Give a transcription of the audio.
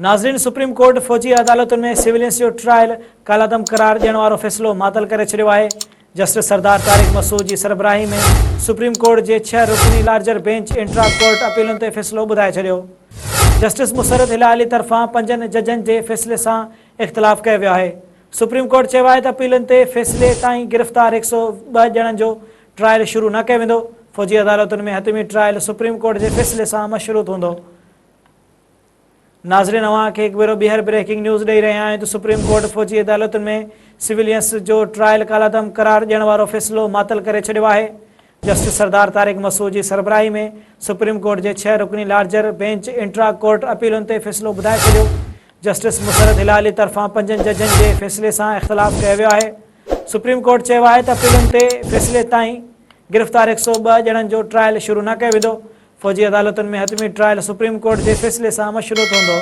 ناظرين supreme court فوجي عدالتن ۾ سويلينز جو ٽرائل ڪالعدم قرار ڏيڻ وارو فيصلو معطل ڪري ڇڏيو آهي. جسٽس سردار طارق مسعود جي سربراهي ۾ سپريم ڪورٽ جي ڇهه رڪني لارجر بينچ انٽرا ڪورٽ اپيلن تي فيصلو ٻڌائي ڇڏيو. جسٽس مسرت هلالي طرفان پنجن ججن جي فيصلي سان اختلاف ڪيو ويو آهي. سپريم ڪورٽ چيو آهي ته اپيلن تي فيصلي تائين گرفتار 102 ڄڻن جو ٽرائل شروع نه ڪيو ويندو. فوجي عدالتن ۾ حتمي ٽرائل سپريم ڪورٽ جي فيصلي سان مشروط هوندو. ناظرين اوهان کي هڪ ڀيرو ٻيهر بريڪنگ نيوز ڏئي رهيا آهيون ته سپريم ڪورٽ فوجي عدالتن ۾ سويلينز جو ٽرائل ڪالعدم قرار ڏيڻ وارو فيصلو معطل ڪري ڇڏيو آهي. جسٽس سردار طارق مسعود جي سربراهي ۾ سپريم ڪورٽ جي ڇهه رڪني لارجر بينچ انٽرا ڪورٽ اپيلن تي فيصلو ٻڌائي ڇڏيو. جسٽس مسرت هلالي طرفان پنجن ججن جي فيصلي سان اختلاف ڪيو ويو آهي. سپريم ڪورٽ چيو آهي ته اپيلن تي فيصلي تائين گرفتار 102 ڄڻن جو ٽرائل شروع نه ڪيو ويندو. فوجي عدالتن ۾ حتمي ٽرائل سپريم ڪورٽ جي فيصلي سان مشروط هوندو.